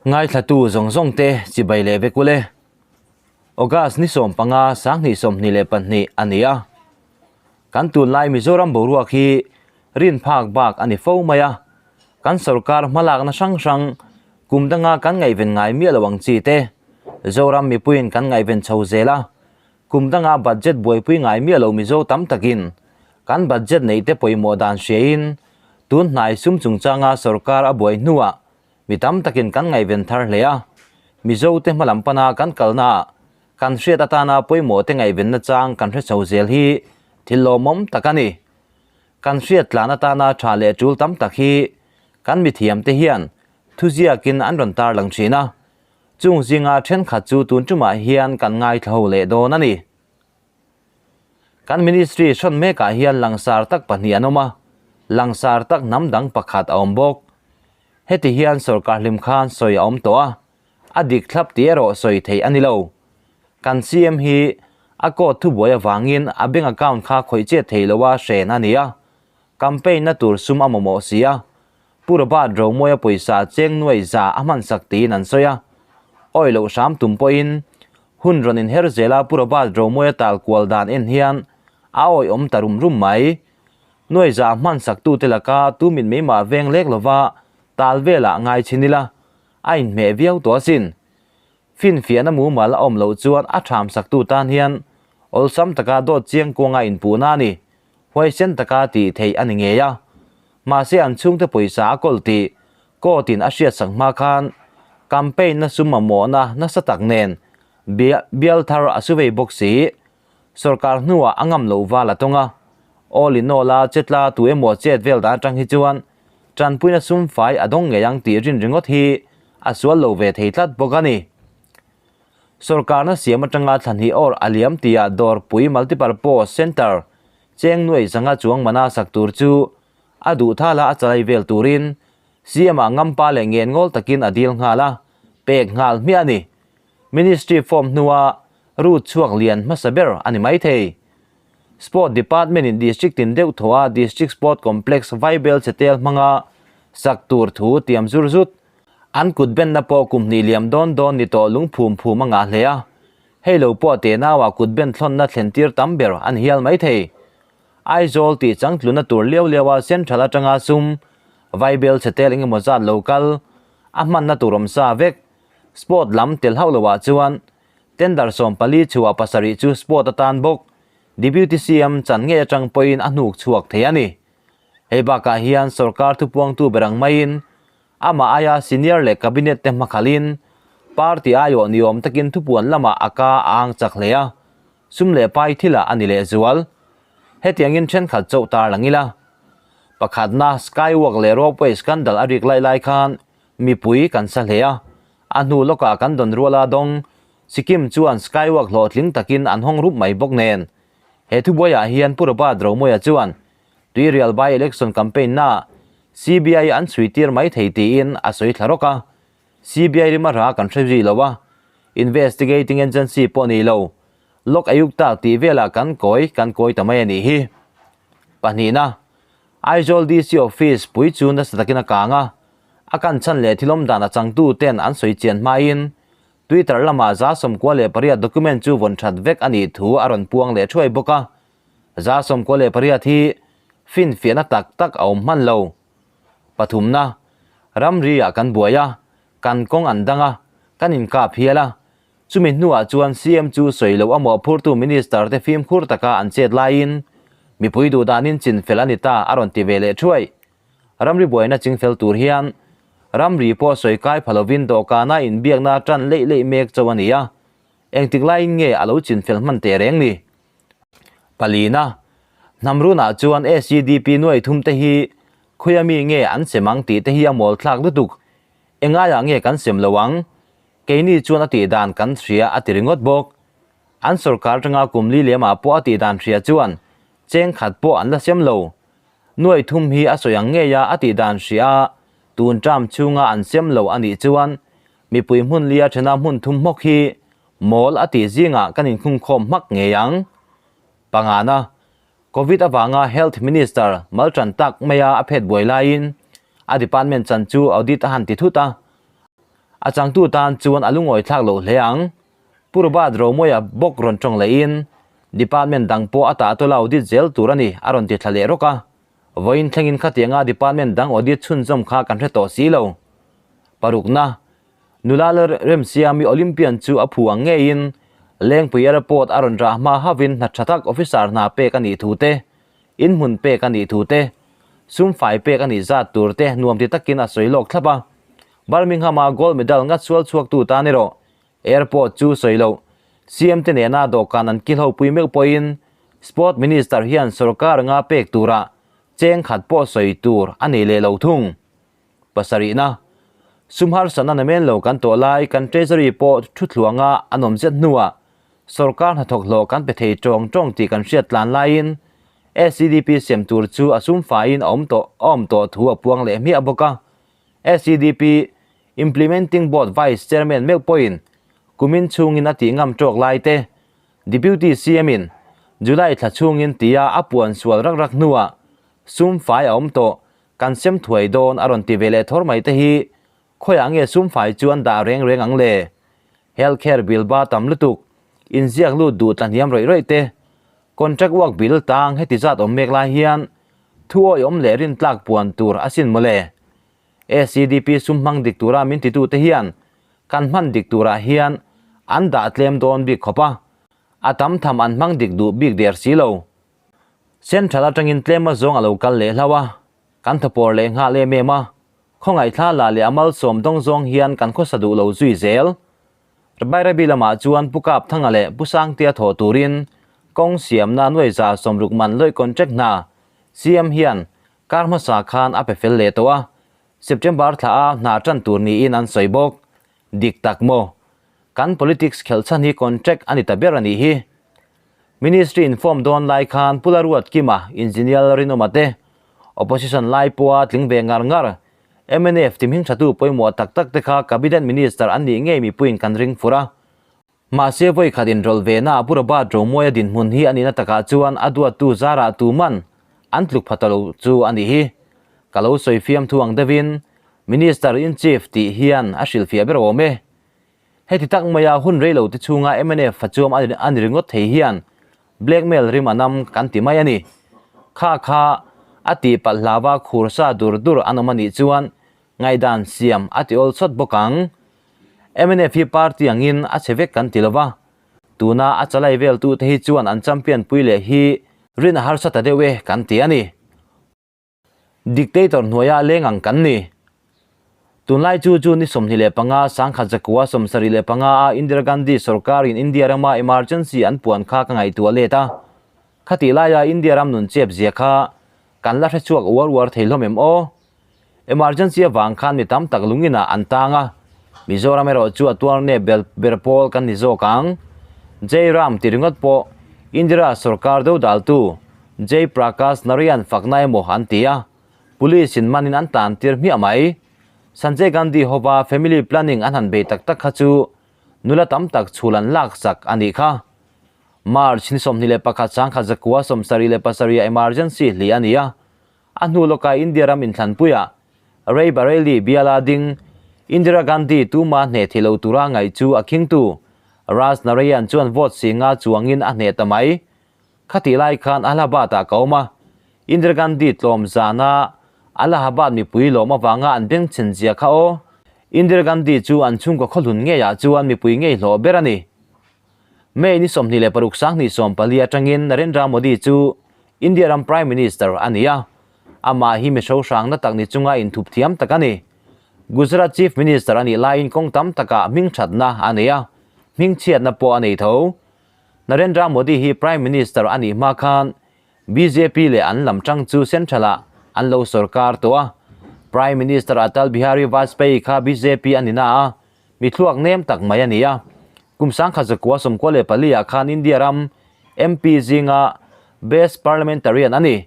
Ngaithlatu zawng zawng te chibai leh vek ule. August ni 15 2022 a ni a. Kan tunlai Mizoram boruak hi rin phak bak a ni fo mai a. Kan sorkar hmalakna hrang hrang kum danga kan ngaihven ngai miah lo ang chi te Zoram mipuiin kan ngaihven chho zel a. Kum danga budget buaipui ngai miah lo Mizo tam takin kan budget neih te pawimawh dan hriain tun hnai sum chungchanga sorkar a buai hnuah mi tam takin kan ngaihven thar hle a. Mizo te hmalam pana kan kalnaah kan hriat atana pawimawh te ngaihvenna chang kan hre chho zel hi thil lawmawm tak a ni. Kan hriat tlan atana tha leh tul tam tak hi kan mithiam te hian thuziakin an rawn tarlang thin a. Chung zinga thenkhat chu tun tumah hian kan ngaithla ho leh dawn a ni. Kan ministry hrawn mekah hian langsar tak pahnih an awm a, langsar tak hnam dang pakhat a awm bawk. Heti hian sorkar hlim khan sawi a awm tawh a, a dik thlap tih erawh sawi theih a ni lo. Kan CM hi a court thubuai avangin a bank account kha khawih chet thei loa hren a ni a, campaign na tur sum a mamawh si a, Pu Robert Romawia pawisa cheng nuai za a hmansak tiin an sawi a, awi loh hram tum pawhin hun rawn inher zela Pu Robert Romawia tal kual dan en hian a awi awm ta rum rum mai. Nuai za hmansak tute laka tu mit mai mah veng lek lova tal velah ngai chhin ila a inhmeh viau tawh asin. Finfiahna mumal a awm loh chuan a thamsaktu tan hian awlsam taka dawt chiang kuanga inpuhna a ni. Huaisen taka tih theih a ni ngei a. Mahse an chhungte pawisa a kawl tih court in a hriatsak hma khan campaign na sum mamawhna nasa tak nen bial thar a su vei bawk si. Sorkar hnuah a ngam loh val a tawng a. All in all a chetla tu emaw chet vel dan atang hi chuan tanpuina sum fai a dawng ngei ang tih rin ringawt hi a sual lo ve thei tlat bawk a ni. Sorkarna siam atanga thlanhnih awr a liam tia Dawrpui Multipurpose Centre cheng nuai zanga chuang mana sak tur chu a duh thala a chalai vel turin CM ah ngampa leh ngen ngawl takin a dil nghal a, pek nghal hmiah a ni. Ministry form hnua route chhuak lian hmasa ber a ni maithei. Sport Department in District tin deuh thaw a District Sport Complex Vaibel Chetel hmanga sak tur thu tiam zur zut. An kut benna pawh kum hnih liam dawn dawn ni tawh lung phum phum a ngah hle a, hei lo pawh tenaua kut ben thlawnna thlen tir tam ber an hial mai thei. Aizawl tih changtluna tur liau liau a Central atanga sum, Vaibel chhetel engemaw zat lo kal, a hmanna tur awm sa vek. Sport lam tel hauh loah chuan tender 14 chhuah pasarih chu sport atan bawk Deputy CM chan ngei atang pawhin a hnuk chhuak thei a ni. Hei bakah hian sorkar thupuangtu ber ang maiin amah aia senior leh cabinet te hmakhalhin party aiawh ni awm takin thupuan lamah a ka a ang chak hle a, sum leh pai thilah a ni lehzual. Hetiangin thenkhat chauh tar lang ila. Pakhatna Skywalk leh Ropeway scandal a rik lai lai khan mipui kan sa hle a, a hnu lawkah kan dawn ruala dawng Sikkim chuan Skywalk hlawhtling takin an hawng rup mai bawk nen. He thubuaiah hian Pu Robert Romawia chuan Tuirial by election campaign na CBI an chhui tir mai thei tiin a sawi thla rawk a. CBI rima rha kan hre zui lo a, investigating agency pawh ni lo, Lok Ayukta tih velah kan kawi kan kawi ta mai a nih hi. Pahnihna, Aizawl DC office pui chu nasa takin a kang a, a kan chhan leh thilawm dan a changtu ten an sawi chian hmain Twitter lamah 98 document chu vawn that vek a nih thu a rawn puang leh thuai bawk a. 98 hi finfiahna tak tak a awm hman lo. Pathumna, ramri ah kan buai a, kan kawng an dang a, kan inkap hial a. Chumi hnuah chuan CM chu sawi loh a mawhphurtu Minister te fimkhur taka an chet laiin mipui duh danin chinfel a ni ta a rawn ti ve leh thuai. Ramri buaina chingfel tur hian ramri pawh sawi kai pha lovin dawhkana inbiakna tan leih leih mek chauh a ni a, engtik laiin nge a lo chinfel hman teh reng ni? Palina, hnam runah chuan SEDP nuai thum te hi khawi ami nge an sem ang tih te hi a mawl thlak lutuk. Engaiah nge kan sem lo ang? Keini chuan a tih dan kan hria a ti ringawt bawk. An sorkar atanga kum li lemah pawh a tih dan hria chuan cheng khat pawh an la sem lo. Nuai thum hi a sawi ang ngei a a tih dan hria a tun term chhunga an sem lo a nih chuan mipui hmun lia thena hmun thum hmawk hi Mawl a tih zingah kan inkhungkhawm hmak ngei ang. Pangana, Covid avanga Health Minister mal tan tak maia a phet buai laiin a department chan chu audit a han ti thut a. A changtu tan chuan a lungawi thlak loh hle ang. Pu Robert Romawia bawk rawn tawng lehin, Department dang pawh a tah tawla audit zel tur a ni, a rawn ti thla leh rawk a. Vawiin thlengin khatianga department dang audit chhunzawm kha kan hre tawh si lo. Parukna, Nula Lalremsiami Olympian chu a phu ang ngeiin Lengpui Airport a rawn rah hma hauhin hna tha tak officer hna pek a nih thu te, inhmun pek a nih thu te, sum fai pek a nih zat tur te nuam ti takin a sawi lawk thlap a. Birmingham-a gold medal ngat sual chhuaktu tan erawh Airport chu sawi loh, CM te nena dawhkan an kilho pui meuh pawhin Sport Minister hian sorkar anga pek turah cheng khat pawh sawi tur a nei leh lo thung. Pasarihna, Sum harsatna namen lo kan tawh lai kan Treasury pawh thu thluanga an awm zet hnuah sorkar hnathawk hlawh kan pe thei tawng tawng tih kan hriat tlan laiin SEDP siam tur chu a sum faiin a awm tawh a awm tawh thu a puang leh hmiah bawk a. SEDP Implementing Board Vice Chairman meuh pawhin kumin chhungin a tih ngam tawk lai te, Deputy CM in July thla chhungin tia a puan sual rak rak hnuah sum fai a awm tawh kan sem thuai dawn a rawn ti ve leh thawr mai te hi khawiah nge sum fai chu an dah reng reng ang le? Health care bill ba tam lutuk, inziak lut duh tla hniam rawih rawih te, contract work bill tang heti zat awm mek lai hian thu awihawm leh rintlak puan tur asin mawle. SEDP sum hmang dik tura min titute hian kan hman dik turah hian an dah tlem dawn bik khawp a, a tam tham an hmang dik duh bik der si lo. Central atangin tlem a zawng a lo kal leh hlauh a, kan thawpawr leh nghal em em a, khawngaihthla la leh a malsawm dawng zawng hian kan khawsa duh lo zui zel. Bairabi lamah chuan Pu Kapthanga leh Pu Sangtea thawh turin kawng siamna nuaiza 60 man lawih contract hna CM hian Kar hmasa khan a pe fel leh tawh a, September thla a hna tan tur niin an sawi bawk. Dik tak maw? Kan politics khelh chhan hi contract a ni ta ber a nih hi. Ministry inform dawn lai khan Pu Laruatkima, Engineer Lalrinawma te, Opposition lai pawha tling ve ngar ngar, mnf timhing thatu pawimawh tak tak te kha Cabinet Minister an nih ngei mipuiin kan ring fur a. Mahse vawi khat inrawlh ve na Pu Robert Romawia dinhmun hi a nihna takah chuan a duattu zarah tuman an tluk pha ta lo chu a nih hi. Ka lo sawi fiam thu ang deuhin Minister in Chief tih hian a hrilhfiah ber awm e. Heti tak maia hun rei lo te chhunga mnf fachuam a ni ringawt thei hian blackmail rim a nam kan ti mai a ni. Kha kha a tih palh hlava khur sa dur dur an awm a nih chuan Ngaihdan siam a ti awl chawt bawk ang. Mnf hi party angin a chhe vek kan ti lova, tuna a chalai veltu te hi chuan an champion pui leh hi rin a harsa ta deuh e kan ti a ni. Dictator hnuaia leng ang kan ni. Tunlai chu chu ni 25 1975 a Indira Gandhi sorkarin India rama emergency an puan kha ka ngaihtuah let a. Khatih laia India ram nun chep zia kha kan la hrechhuak uar uar thei hlawm em aw? Emergency avang khan mi tam tak lungin ah an tang a, Mizoram erawh chu a tuar nep bel ber pawl kan ni zawk ang. Jai Ram ti ringawt pawh Indira sorkar dodaltu Jai Prakash Narayan fakna emaw an ti a, Police in manin an tan tir hmiah mai. Sanjay Gandhi hova family planning an han bei tak tak kha chu nula tam tak chhul an lak sak a nih kha. March ni 21 1977 ah emergency hli a ni a, A hnu lawkah India ram inthlanpuiah Ray Bareilly biala ding Indira Gandhi tuma hneh thei lo tura ngaih chu a khingtu Raj Narayan chuan vote singa chuangin a hneh ta mai. Khatih lai khan Allahabad-ah ka awm a, Indira Gandhi tlawm zana Allahabad mipui lawm avanga an bengchhen zia kha aw. Indira Gandhi chu an chhungkaw khawhlun ngeiah chuan mipui ngei hlawh ber a ni. May ni 26 2014 atangin Narendra Modi chu India ram Prime Minister a ni a, amah hi mi hrohrangna tak ni chunga inthup thiam tak a ni. Gujarat Chief Minister a nih laiin kawng tam takah hmingthatna a nei a, hmingchhiatna pawh a nei tho. Narendra Modi hi Prime Minister a nih hma khan bjp leh an lam tang chu Central-ah an lo sorkar tawh a. Prime Minister Atal Bihari Vajpayee kha bjp a ni na a, Mi thluak nem tak mai a ni a. Kum 1994 ah khan India ram MP zinga Best Parliamentarian a ni.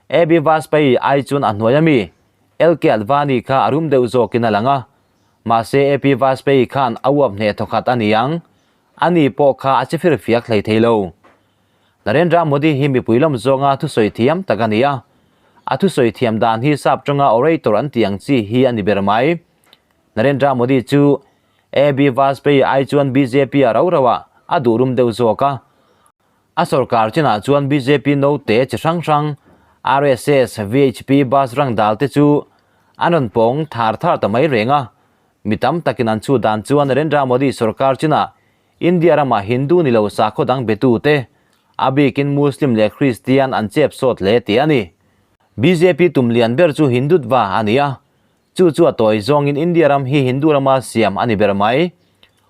AB Vajpayee ai chuan a hnuai ami LK Advani kha a rum deuh zawkin a lang a. Mahse AP Vajpayee khan a uap hneh thawkhat a ni ang. Ani pawh kha a che fir fiak hlei thei lo. Narendra Modi hi mipui lawm zawnga thusawi thiam tak a ni a. A thusawi thiam dan hi sap tawnga orator an tih ang chi hi a ni ber mai. Narendra Modi chu. AB Vajpayee ai chuan bjp a rau rauah a duh rum deuh zawk a. A sorkar chinah chuan bjp note chi hrang hrang, RSS, VHP, Bajrang Dal te chu an rawn pawng thar thar ta mai reng a. Mi tam takin an chhut dan chuan Narendra Modi sorkar chinah India ramah Hindu ni lo sakhaw dang betute, a bikin Muslim leh Kristian an chep sawt hle tih a ni. Bjp tum lian ber chu Hindutva a ni a, chu chu a tawi zawngin India ram hi Hindu rama siam a ni ber mai.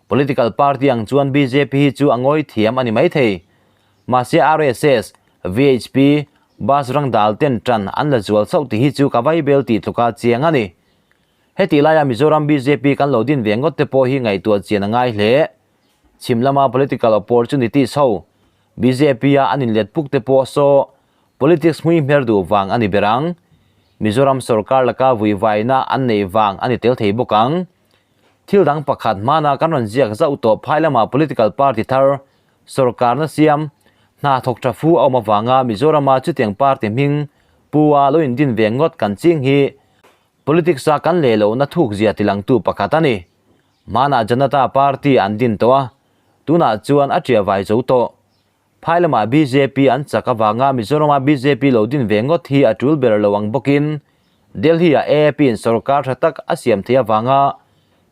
Political party ang chuan bjp hi chu a ngawi thiam a ni mai thei. Mahse RSS, VHP, Bajrang Dal ten tan an la zual chauh tih hi chu ka vaibel tih tluka chiang a ni. Hetih laia Mizoram bjp kan lo din ve ngawt te pawh hi ngaihtuah chian a ngai hle. Chhim lama political opportunities ho bjp a an inlet puk te pawh saw politics hmui hmer duh vang a ni ber ang. Mizoram sorkar laka vuivaina an neih vang a ni tel thei bawk ang. Thil dang pakhat hmana kan rawn ziak zauh tawh phai lama political party thar sorkarna siam hna thawk tha fu a awm avanga Mizorama chutiang party hming pu a lo indin ve ngawt kan ching hi Politics a kan leh lohna thuk zia tilangtu pakhat a ni. Hmanah Janata Party an din tawh a, tunah chuan a ṭia vai zo tawh. Phai lamah bjp an chak avanga Mizorama bjp lo din ve ngawt hi a ṭul ber lo ang bawkin Delhi-ah AAP in sorkar ṭha tak a siam theih avanga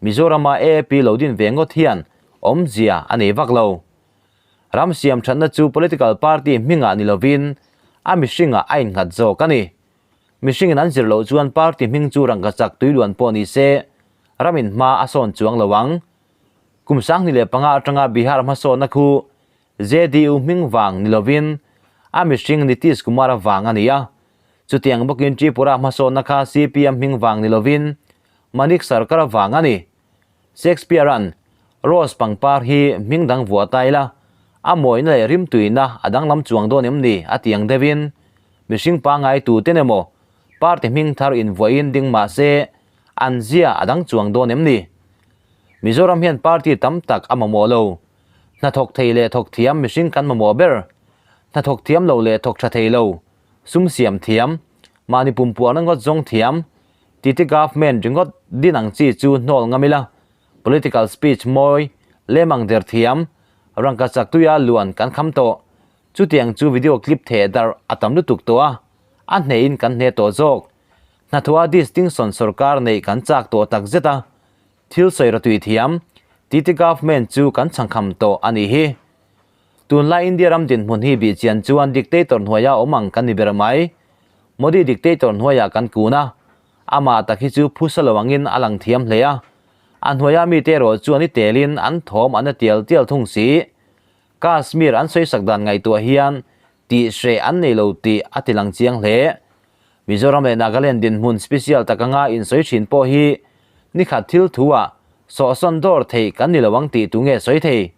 Mizorama AAP lo din ve ngawt hian awmzia a nei vak lo. Ram siam ṭhatna chu political party hmingah ni lovin a mihringah a innghat zawk a ni. Mihringin an zir loh chuan party hming chu rangkachak tuiluan pawh ni se, ramin hma a sawn chuang lo ang. Kum 2005 atanga Bihar hmasawnna khu JDU hming vang ni lovin a mihring Nitish Kumar-a vang a ni a. Chutiang bawkin Tripura hmasawnna kha CPM hming vang ni lovin Manik Sarkar-a vang a ni. Shakespeare-a'n Rose pangpar hi hming dang vuah ta ila, a mawina leh rimtuina a danglam chuang dawn em ni? a ti ang deuhin, mihring pangngai tuten emaw party hming thar invuahin ding mah se an zia a dang chuang dawn em ni? Mizoram hian party tam tak a mamawh lo. Hnathawk thei leh thawk thiam mihring kan mamawh ber. Hnathawk thiam lo leh thawk tha thei lo, sum siam thiam, mahni pumpuahna ngawt zawng thiam, Titi government ringawt din ang chi chu hnawl ngam ila, political speech mawi, lem ang der thiam, rangkachak tuia luan kan kham tawh. Chutiang chu video clip theh darh a tam lutuk tawh a, a hnehin kan hne tawh zawk. Hnathawha distinction sorkar neih kan chak tawh tak zet a, thil sawi rawtui thiam, titi government chu kan chhangkham tawh a nih hi. Tunlai India ram dinhmun hi bihchian chuan dictator hnuaia awm ang kan ni ber mai. Modi dictator hnuaiah kan kun a, amah tak hi chu phusa lo angin a lang thiam hle a. A hnuaia mite erawh chuan i telin an thawm an la tial tial thung si. Kashmir an sawisak dan ngaihtuah hian tih hreh an nei lo tih a ti lang chiang hle. Mizoram leh Nagaland dinhmun special tak anga insawi thin pawh hi nikhat thil thu ah sawhsawn dawr theih kan ni lo ang tih tu nge sawi thei?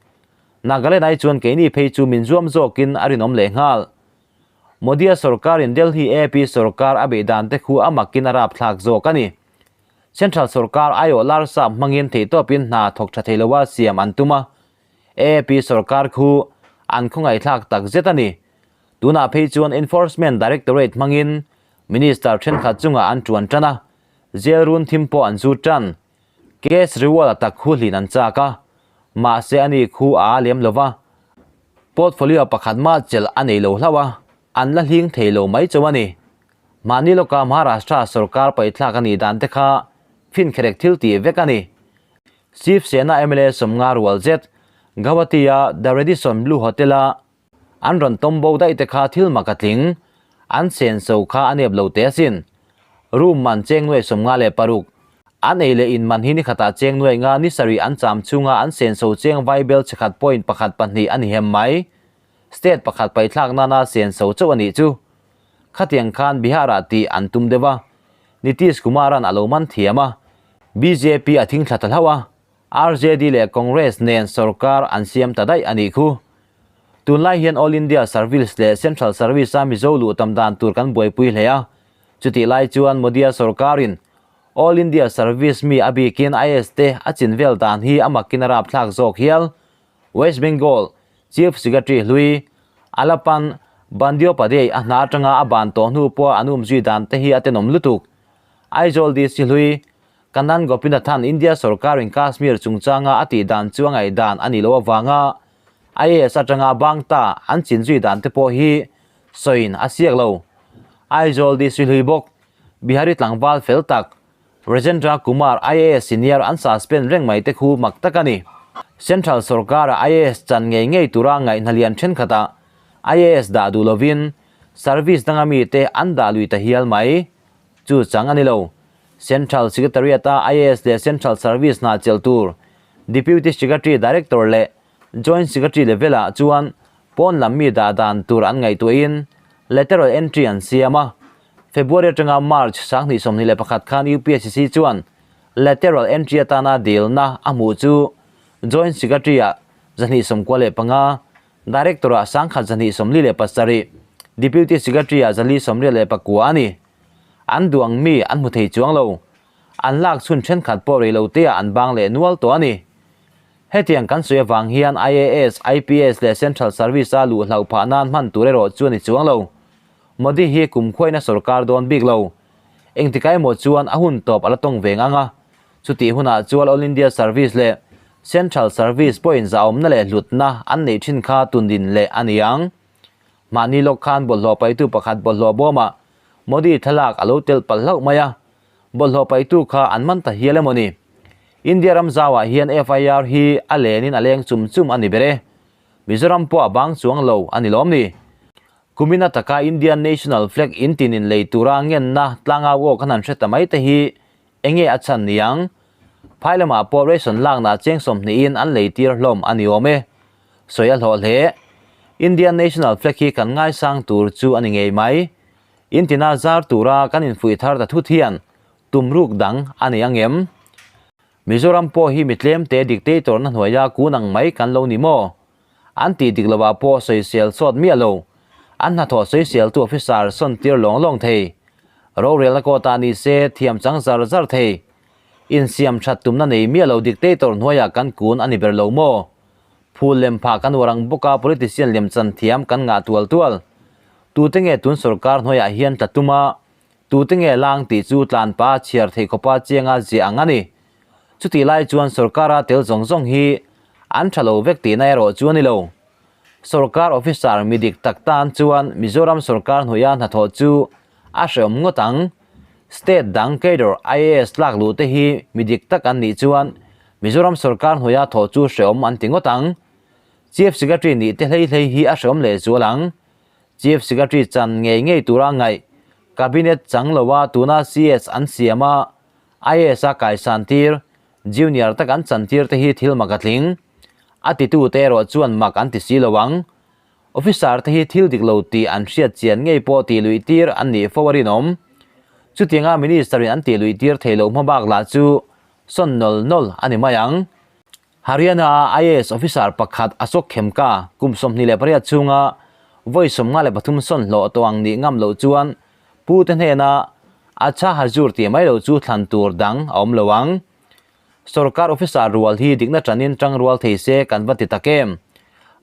Nagaland ai chuan keini phei chu min zuam zawkin a rinawm leh nghal. Modi-a sorkarin Delhi AP sorkar a beih dan te khu a makin a rapthlak zawk a ni. Central sorkar aiawh larsap hmangin theihtawpin hna thawk tha thei loa siam an tum a, AAP sorkar khu an khawngaihthlak tak zet a ni. Tunah phei chuan Enforcement Directorate hmangin Minister thenkhat chungah an tuan tan a, jail run thim pawh an zut tan. Kejriwal-a tak khu hlin an chak a, mahse ani khu a lem lo va, portfolio pakhat mah chelh a nei lo hlauh a, an la hling thei lo mai chauh a ni. Mahni lawka Maharashtra sorkar paihthlak a nih dan te kha finkherek thil tih vek a ni. Shiv Sena mla sawmnga rual zet Guwahati-a The Radisson Blu Hotel-a an rawn tawm bo daih te kha thil mak a tling, an senso kha a nep lo teh asin. Room man cheng nuai 56, an ei leh in man hi ni khatah cheng nuai nga ni sarih an cham chhunga an senso cheng vaibel chikhat point pakhat pahnih a ni hem mai. State pakhat paithlak nana senso chauh a nih chu. Khatiang khan Bihar-ah tih an tum deuh a, Nitish Kumar-a'n a lo man thiam a, bjp a thing thla ta hlauh a, RJD leh Congress nen sorkar an siam ta daih a nih khu. Tunlai hian All India Service leh Central Service-a Mizo luh tam dan tur kan buaipui hle a, chutih lai chuan Modi-a sorkarin All India Service mi a bikin IAS te a chin vel dan hi a makin a rapthlak zawk hial. West Bengal Chief Secretary hlui Alapan Bandyopadhyay a hna atanga a ban tawh hnu pawha an umzui dan te hi a tenawm lutuk. Aizawl DC hlui. Kannan Gopinathan India sorkarin Kashmir chungchanga a tih dan chu a ngaihdan a nih loh avanga IAS atanga bang ta an chin zui dan te pawh hi sawiin a siak lo. Aizawl DC hlui bawk Bihari tlangval fel tak Rajendra Kumar IAS senior an suspend reng mai te khu mak tak a ni. Central sorkara IAS chan ngei ngei tura ngaihna lian thenkhatah IAS dah duh lovin service danga mite an dah lui ta hial mai. Chu chang a ni lo. Central Secretariat-a IAS leh Central Service hna chelh tur Deputy Secretary, Director leh Joint Secretary level-ah chuan pawn lam mi dah dan tur an ngaihtuahin lateral entry an siam a. February atanga March 2021 khan UPSC chuan lateral entry atana dilna a hmuh chu Joint Secretary-ah 295, Director-ah 1247, Deputy Secretary-ah 489 a ni. An duh ang mi an hmu thei chuang lo. An lak chhun thenkhat pawh rei lo te ah an bang leh nual tawh a ni. Hetiang kan sawi avang hian IAS, IPS leh Central Service a luh hlauh phah nan hman tur erawh chu a ni chuang lo. Modi hi kum khuaina sorkar dawn bik lo. Engtikah emaw chuan a hun tawp a la tawng veng ang a. Chutih hunah chuan All India Service leh Central Service pawhin zahawmna leh hlutna an neih thin kha tundin leh a ni ang. Mahni lawk khan bawlhhlawh paitu pakhat bawlhhlawh bawmah Modi thlalak a lo telh palh hlauh mai a, bawlhhlawh paitu kha an man ta hial emaw ni? India ram zauah hian FIR hi a lenin a leng chum chum a ni ber e. Mizoram pawh a bang chuang lo a ni lawm ni? Kumin ataka Indian National Flag in tinin lei tura ngenna tlangau aw kan han hre ta mai te hi enge a chhan niang? Phai lamah pawh ration lakna cheng sawmhnihin an lei tir hlawm a ni awm e. Sawi a hlawh hle. Indian National Flag hi kan ngaisang tur chu a ni ngei mai. In tina zar tura kan infuih thar ta thut hian tum ruk dang a nei ang em? Mizoram pawh hi mi tlemte dictator na hnuaia kun ang mai kan lo ni maw? An tih dik lovah pawh sawisel sawt miah lo. An hnathawh sawiseltu officer sawn tir lawng lawng thei. Rorelna kawtah ni se thiam chang zar zar thei. Insiam that tumna nei miah lo dictator hnuaiah kan kun a ni ber lo maw? Phul lem phah kan uar ang bawk a, politician lem chan thiam kan ngah tual tual. Tute nge tun sorkar hnuaiah hian tla tum a, tute nge lang tih chu tlanpa chhiar theih khawpa chianga ziah ang a ni. Chutih lai chuan sorkara tel zawng zawng hi an tha lo vek tihna erawh chu a ni lo. Sorkar officer mi dik tak tan chuan Mizoram sorkar hnuaia hnathawh chu a hrehawm ngawt ang. State dang cadre IAS tlak luh te hi mi dik tak an nih chuan Mizoram sorkar hnuaia thawh chu hrehawm an ti ngawt ang. Chief Secretary nih te hlei hlei hi a hrehawm lehzual ang. Chief Secretary chan ngei ngei tura ngaih Cabinet chang loa tuna CS an siam a, IAS a kaisan tir, Junior tak an chan tir te hi thil mak a tling. A titute erawh chuan mak an ti si lo ang. Officer te hi thil dik lo tih an hriat chian ngei pawh tih luih tir an nih fo a rinawm. Chutianga Minister in an tih luih tir thei loh hma bak lah chu sawn nawl nawl a ni mai ang. Haryana a IAS officer pakhat Ashok Khemka kum 28 chhunga vawi 53 sawn hlawh tawh ang nih ngam loh chuan Pu te hnena Acha Hazur tih mai loh chu thlan tur dang a awm lo ang. Sorkar officer rual hi dikna tanin tang rual thei se kan va ti tak em?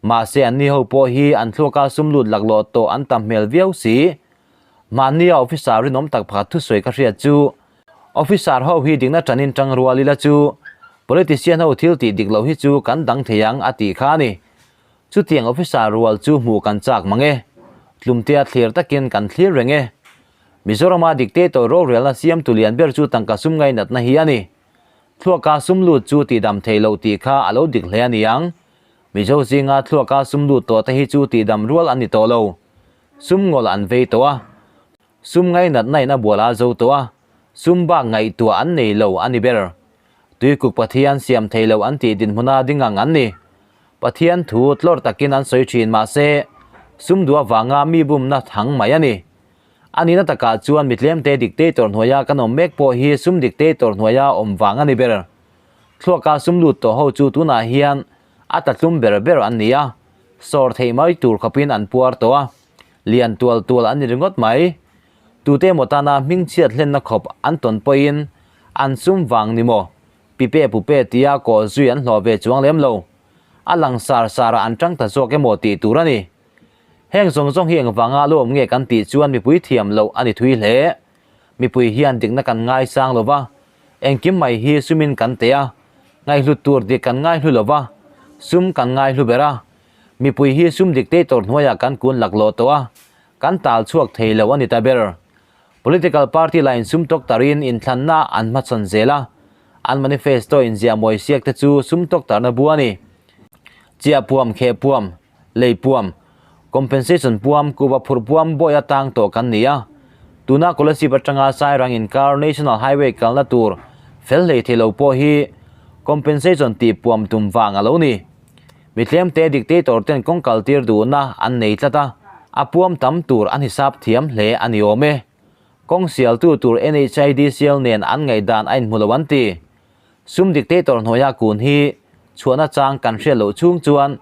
Mahse anni ho pawh hi an thluaka sum lut laklawh tawh an tam hmel viau si. Mahnia officer rinawm tak pakhat thusawi ka hriat chu, Officer ho hi dikna tanin tang rual ila chu politician ho thil tih dik loh hi chu kan dang thei ang a tih kha a ni. Chutiang officer rual chu hmuh kan chak mang e. Tlumtea thlir takin kan thlir reng e. Mizorama dictator rorelna siamtu lian ber chu tangka sum ngainatna hi a ni. Thluaka sum lut chu tihdam thei loh tih kha a lo dik hle a ni ang. Mizo zinga thluaka sum lut tawh te hi chu tihdam rual an ni tawh lo. Sum ngawl an vei tawh a. Sum ngainatna in a bual a zo tawh a. Sum bak ngaihtuah an nei lo a ni ber. Tuikuk Pathian siam thei lo an tih dinhmuna ding ang an ni. Pathian thu tlawr takin an sawi thin mahse, sum duh avanga mi bumna thang mai a ni. A nihna takah chuan mi tlemte dictator hnuaia kan awm mek pawh hi sum dictator hnuaia awm vang a ni ber. Thluaka sum lut tawh ho chu tunah hian a tlatlum ber ber an ni a, sawr theih mai tur khawpin an puar tawh a, lian tual tual an ni ringawt mai. Tute emaw tana hmingchhiat hlenna khawp an tawn pawhin an sum vang ni maw? Pipe pupe tia kaw zui an hlawh ve chuang lem lo. A lang sar sarah an tang ta zawk emaw tih tur a ni. Heng zawng zawng hi engvanga lo awm nge kan tih chuan mipui thiam loh a ni thui hle. Mipui hian dikna kan ngaisang lo va, Engkim mai hi sumin kan teh a, ngaihhlut tur dik kan ngaihlu lo va, sum kan ngaihlu ber a. Mipui hi sum dictator hnuaiah kan kun laklawh tawh a, kan tal chhuak thei lo a ni ta ber. Political party la insum tawk tarin inthlanna an hmachhawn zel a, an manifesto inziah mawi siak te chu sum tawk tarna bu a ni. Chiah puam, kheh puam, lei puam, compensation puam, kuhva phurh puam bawi atang tawh kan ni a. Tuna Kolasib atanga Sairang inkar National Highway kalna tur fel hlei thei lo pawh hi compensation tih puam tum vang a lo ni. Mi tlemte dictator ten kawng kal tir duhna an nei tlat a, a puam tam tur an hisap thiam hle a ni awm e. Kawng sialtu tur NHIDCL nen an ngaihdan a inhmu lo an ti. Sum dictator hnuaia kun hi chhuahna chang kan hriat loh chhung chuan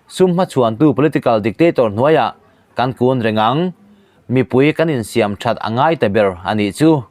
sum hmachhuantu political dictator hnuaiah kan kun reng ang. Mipui kan insiam that a ngai ta ber a nih chu.